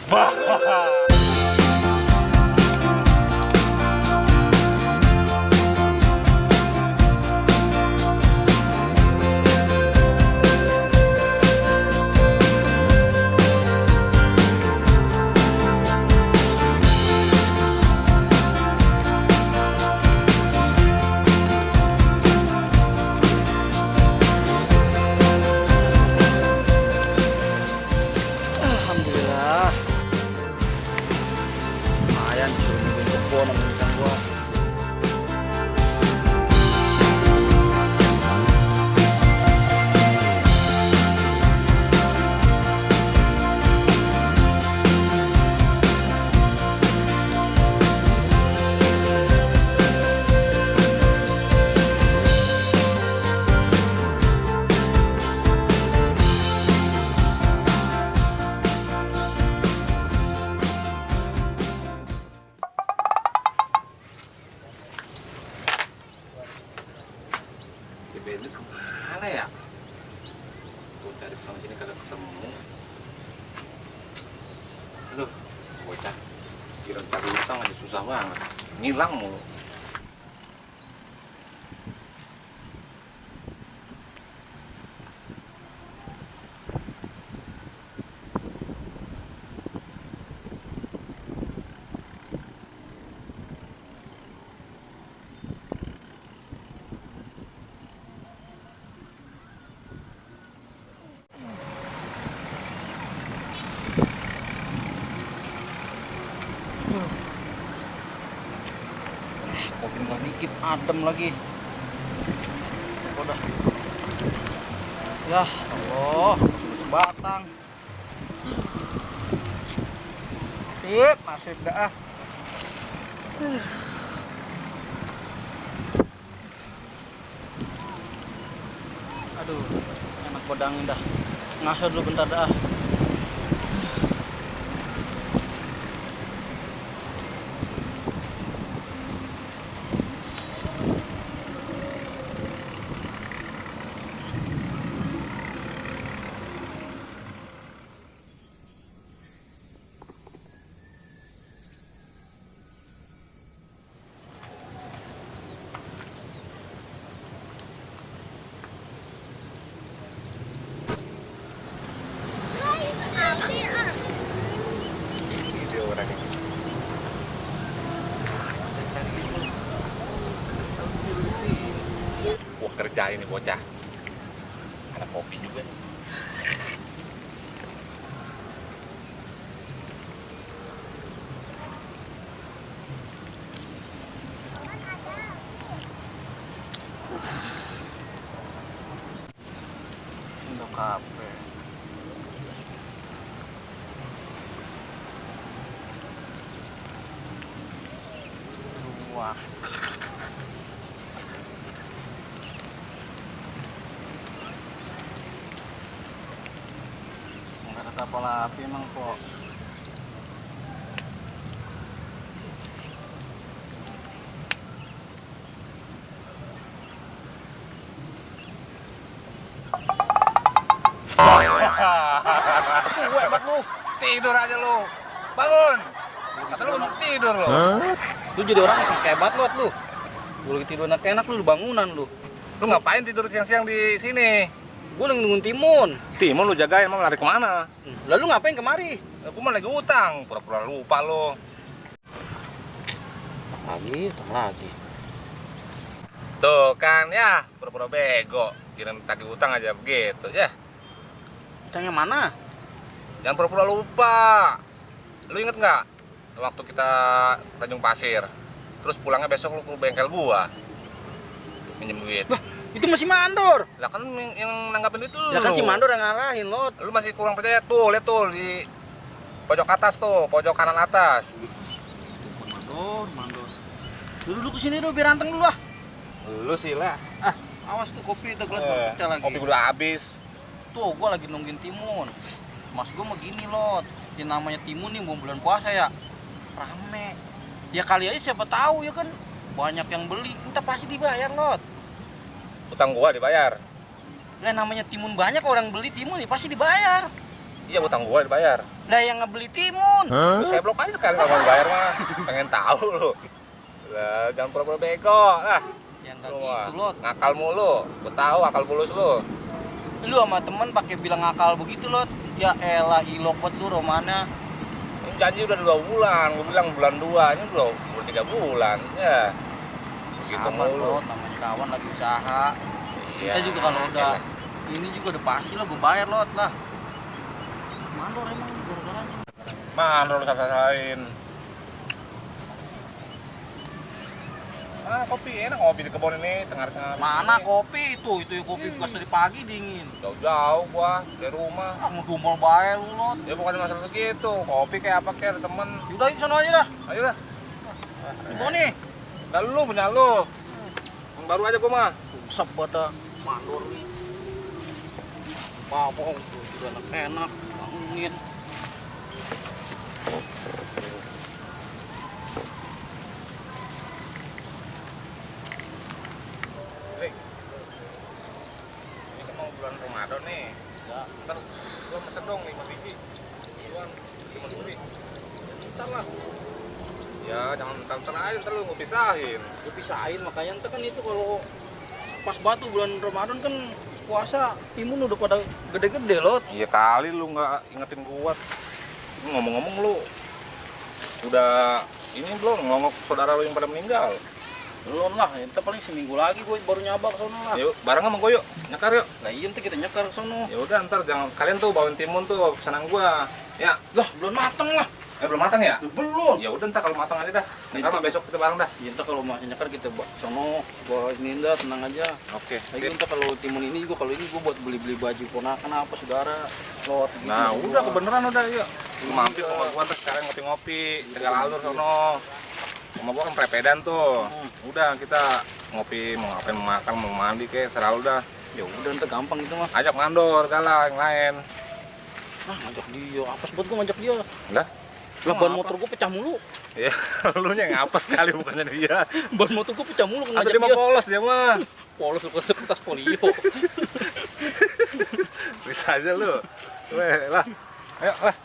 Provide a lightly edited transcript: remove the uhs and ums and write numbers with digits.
Alhamdulillah. Lumayan suruh nungguin kebon sama ikan gua. Si Benny kemana ya? Gue cari sana sini kagak ketemu. Aduh, bocah. Kira cari utang aja susah banget. Ngilang mulu. Kopi tinggal dikit, adem lagi. Udah. Ya Allah, sebatang. Sip, masih dah. Aduh, enak godangin dah. Ngaso dulu bentar dah. Video orang ini. Wah, kerja ini bocah. Ada kopi juga nih. Udah kape. Wah. Nggak ada kapal api emang kok. Suwe banget lu. Tidur aja lu. Bangun. Kata lu untuk tidur lu. Lu jadi orang yang hebat lu. Gue lagi tidur enak-enak lu bangunan lu. Lu ngapain tidur siang-siang di sini? Gue lagi nungguin timun. Timun lu jagain, emang lari kemana? Lalu ngapain kemari? Aku mah lagi utang, pura-pura lupa lu. Utang lagi. Tuh kan ya, pura-pura bego. Kirain tagih utang aja begitu ya. Utangnya mana? Jangan pura-pura lupa. Lu inget nggak waktu kita Tanjung Pasir? Terus pulangnya besok lu ke bengkel gua minjem duit. Lah, itu masih mandor. Lah kan yang nanggapin itu lu. Ya kan si mandor yang ngarahin lo. Lu masih kurang percaya tuh, lihat tuh di pojok atas tuh, pojok kanan atas. Mandor. Duduk kesini dulu biar anteng dulu lah. Lu sih lah. Awas tuh kopi udah gelas pecah lagi. Kopi udah habis. Tuh, gua lagi nungguin timun. Mas gua mau gini loh. Yang namanya timun nih bulan puasa ya. Rame. Ya kali aja siapa tahu ya kan. Banyak yang beli, entah pasti dibayar lot. Utang gua dibayar. Lah namanya timun banyak orang beli timun ya pasti dibayar. Iya, utang gua dibayar. Lah yang ngebeli timun. Terus saya blok aja sekali kalau mau dibayar mah. Pengen tahu lu. Lah, jangan pura-pura bego. Lah, Yang enggak lu gitu, mah Lot. ngakal mulu. Gua tahu akal bulus lu. Lu sama temen pakai bilang akal begitu, Lot. Ya elah, ilok buat lu romana. Ini janji udah 2 bulan. Gua bilang bulan 2, ini udah 3 bulan. Ya. Begitu Sama, mulu. Lot, namanya kawan lagi usaha. Iya. Kita juga kalau udah ini juga udah pasti lah gue bayar, Lot lah. Mandor emang gara-garanya. Mana lu salahin? Ah, kopi enak ngopi di kebun ini tengah-tengah. Mana kopi itu kopi bekas dari pagi dingin. Jauh-jauh gua dari rumah. Ah, mau dumbel bayar lu, Lot. Ya bukan masalah begitu. Kopi kayak apa kayak ada temen. Yaudah, di sana aja dah. Ayo dah. Di mana nih? Dah lu punya lu. Yang baru aja gua mah. Usap pada mandor nih. Apa juga enak-enak. Bangunin. Hei. Ini kan mau bulan Ramadan nih. Ya. Ntar gua pesen dong 5 biji. Iwan, 5 biji. Ntar lah. Ya jangan ntar aja, ntar lu gua pisahin. Gue pisahin makanya ntar kan itu kalau pas batu bulan Ramadan kan puasa timun udah pada gede-gede, Lot. Iya kali lu nggak ingetin gua. Ngomong-ngomong lu udah ini belum ngongok saudara lu yang pada meninggal? Belum lah, ente paling seminggu lagi gue baru nyabak sono lah. Yuk bareng sama gua yuk, nyakar yuk. Lah iya ente kita nyekar ke sono. Ya udah ntar jangan sekalian tuh bawain timun tuh pesanan gua. Ya, Lah, belum mateng lah. belum matang ya? Belum. Ya udah ntar kalau matang aja dah. Nyakar mah besok kita bareng dah. Ya ente kalau masih nyekar kita buat sono, bawa ini dah, tenang aja. Oke. Lagi Sip. ente kalau timun ini juga kalau ini gue buat beli-beli baju ponakan apa saudara. Lot gitu. Nah gua. udah kebeneran udah yuk. Lu Iya. mampir ke rumah gua ntar sekarang ngopi-ngopi. Tegal alur sono. Rumah gua kan prepedan tuh. Udah kita ngopi mau ngapain mau makan mau mandi kayak selalu dah. Ya udah ente gampang gitu mah. Ajak mandor kalah yang lain. Nah, ngajak dia. Apes buat gue ngajak dia. Lah, Lah ban motor gue pecah mulu. ya lu nya ngapes sekali bukannya dia. Ban motor gue pecah mulu Atau ngajak dia mah dia. polos dia mah. Polos kertas polio. Bisa aja lu. Weh, lah. Ayo lah.